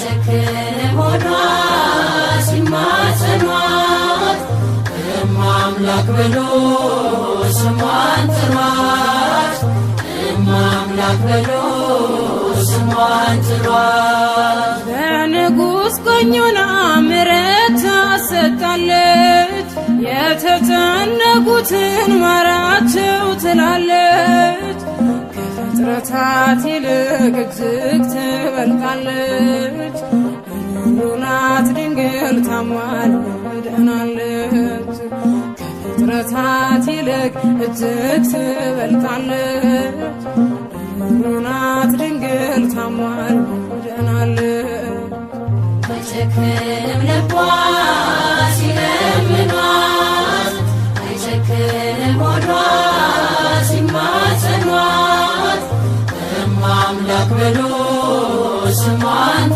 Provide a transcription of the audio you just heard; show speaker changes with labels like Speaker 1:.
Speaker 1: አይጨክንም ሆዷ ሲማጸኗት፣ እማ አምላክ ብሎ ስሟን ጥሯት፣ እማ አምላክ ብሎ ስሟን ጥሯት።
Speaker 2: በንጉሥ ቀኙና ምሕረት ታሰጣለች፣ የተጨነቁትን ማራቸው ትላለች። ከፍጥረታት ይልቅ እጅግ ትበልጣለች። ርኅሩኅ ናት ድንግል ታማልደናለች። ከፍጥረታት ይልቅ እጅግ ትበልጣለች። ርኅሩኅ ናት ድንግል ታማልደናለች።
Speaker 1: አይጨክንም ልቧ